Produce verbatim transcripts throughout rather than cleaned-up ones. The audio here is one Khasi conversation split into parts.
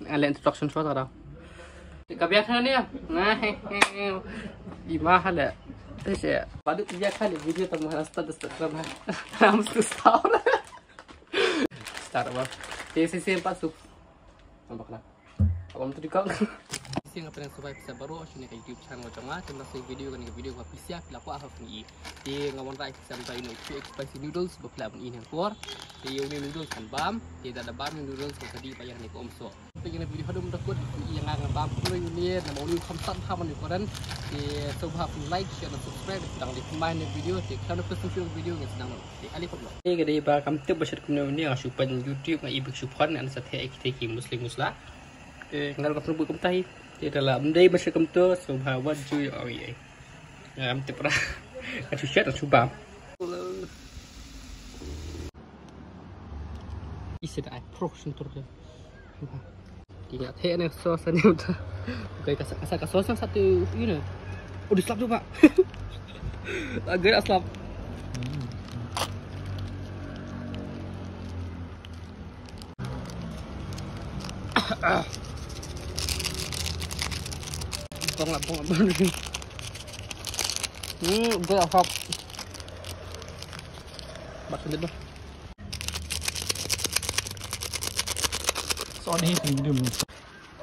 Ale introduction shot ada. Ka biang kane ya. Nah, ima hale. Te se. Padu biang kane video tang mana start start drama. Ram tu start. Start apa? Te se se empat sup. Nampak lah. Apa tu dikau? Sing apa yang survive sa baru sini ke YouTube channel jong nga. Tengah si video kan video apa pisia pila apa apa ni. Te nga wan rai sa ba ino three X spicy noodles ba pila ban i hangkor. Te uni noodles kan bam. Te da da bam noodles kan tadi ba yang ni ko om so. Te ïa kane video haduh mynta kut ïa nga nga bam pura ïa u lyer namar u lyer u kham sat bha ban ïa u Karan. Te sngewbha phin like, share, and subscribe. Te dang dei phin mai ne video te khlem da phin sngewthuh video ngan sdang noh. Te kali pop noh. Te ka dei ba kam tip ba shet kumne une nga shu pyn YouTube nga i bik shu phon ngan sa the ki te ki musli musla. Te nga ruh ka pynbut kumta hi. Te da la ym dei ba shet kumta sngewbha wat ju ïa ong ïa. Ngam tip ra. Ka shu shet ka shu bam. Ise da ai pro shun tur de. Ki nga the ne sauce ne uta. Kai ka sa ka sauce sa tu yu ne. Oh, di slap tu, Pak. Agak slap. Bong lah, bong lah, bong. Hmm, gue hop. Mat sendiri bah. So ni sendiri.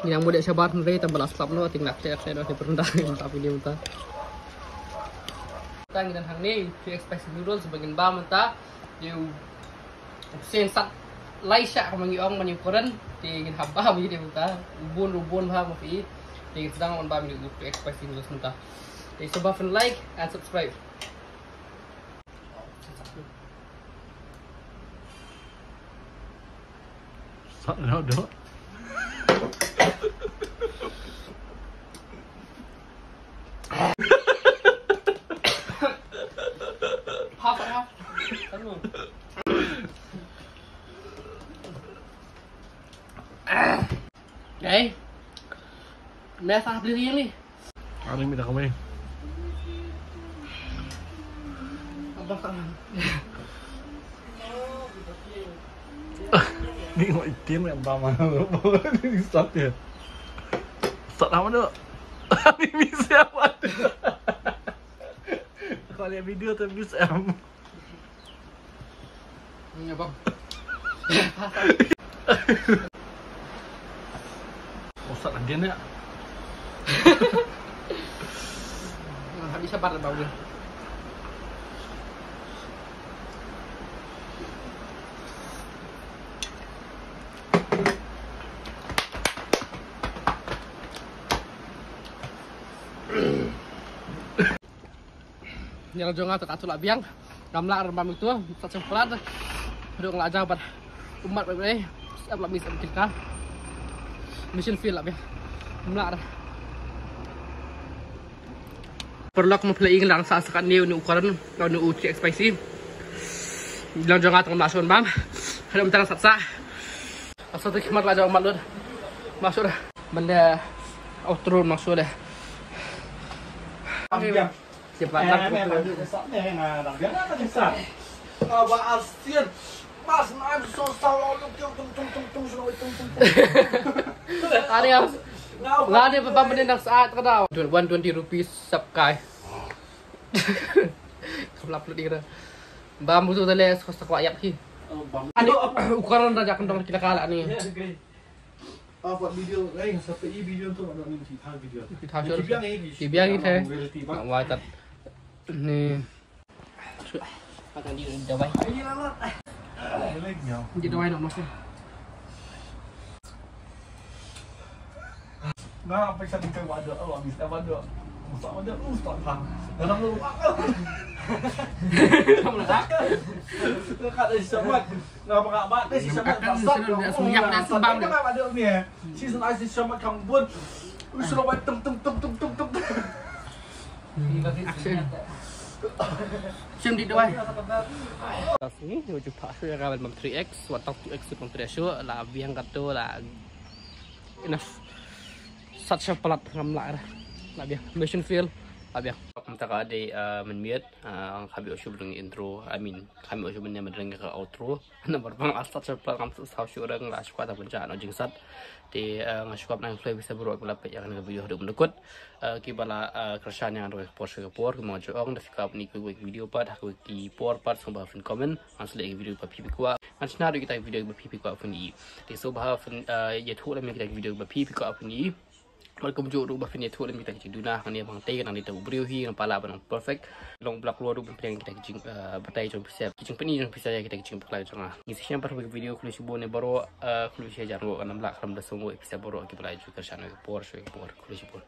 Ni yang muda sabar ni tambah lah slap no ting nak cek cek no ni pernah tak video ta. Tang dan hang ni, three X spicy noodles bagi bam ta. Dia Sen sat lai sha ka mangi ong mangi koran te ngin hap ba mi de mynta. Bun bun ha ma phi. Te ngin sdang on ba mi de three X spicy noodles mynta. Te sngewbha phin like and subscribe. Sat no do. Half and half. Hey. Mesa beli ni. Ani mi dah kami. Abang tak. Ni ngoi tim yang bama. Ni start ya. Start apa tu? Ni bisa apa tu? Kau lihat video tu bisa. Ni abang. Ustaz lagi ni. Habis sabar bau dia. Ni la jong nga ta tu la biang. Ngam lah ram bam itu, tak sempat. Dong la jabat. Umat baik. Siap la mis kita. Mission fail la biang. Ngam lah. Paralok, ma phi la ïohi lang sa sa kat ni u koran, ni u three X spicy. Lang jong nga tang ma shon bam. Hadam tang sa sa. Asa tu khmat la jong mat lut. Ma shon. Mande outro ma shon. Siapa tak? Mas, na so sa lo lo tung tung tung tung tung tung tung. Ani am. Nga ni ba bam ni nang saat ka daw. One twenty rupees sap kai. Khlap lu dira. Bam butu tale so sa kwa yap ki. Ani u koran raja kentong kita kala ni. Apa video, eh, sampai i video tu ada ni kita video. Kita hasil. Kita biang ni. Kita biang ni. Wah, tat. Ni. Akan di dawai. Di dawai nak masuk. Nga peksa tingkah waduh, oh, habis dah waduh. Musak waduh, musak bang. Dalam lu. Kamu dah tak? Dekat dari semat. Nga pakai bat ni, si semat. Makan, tak sini dah senyap, dah sebam dah. Waduh ni. Si semat, si semat kampun. Usul bai tum tum tum tum tum tum. Action. Action di dawai. Ni uju pa shu ya kawan mam three X, wat three X mam three shu la biang kato la. Enough. Sat sha palat ngam la. La biang. Mission fail. La biang. Ta ka dei mynmiet, kam ïoh shuh ban ring intro, I mean kam ïoh shuh ban ring ka outro. Namar ba nga la start sha pla, ngam sngewsih shuh, nga la shu kwah ban jah noh jingsat. Te nga shu kwah ban khublei phi sa baroh kiba la peit ïa kane ka video haduh mynta. Kiba la kyrshan ïa nga naduh ka por sha ka por, kumba nga ju ong, da phi kwah ban ïohi ïa ka video pat, ha ka video pat, sngewbha phin comment. Ngan sa leh ïa ka video ba phi phi kwah. Ngan shna ruh kita ki video ba phi phi kwah phin ïohi. Te sngewbha phin ïathuh lem ïa kita ki video ba phi phi kwah phin ïohi. Bad kumjuh ruh ba phin ïathuh lem kita ki jingduna, hangne ba nga tei, nangne tang u briew hi, ngam pat lah ban ong perfect. Long ba la kloi ruh ban pdiang kita ki jingbatai jong phi sa, ki jingpyni jong phi sa ïa kita ki jingbakla jong nga. Ngin sa ïashem pat ha ka video, khublei shibun ïa baroh, khublei shibun ïa baroh, khublei shibun ïa baroh kiba la ju kyrshan ha ka por sha ka por, khublei shibun.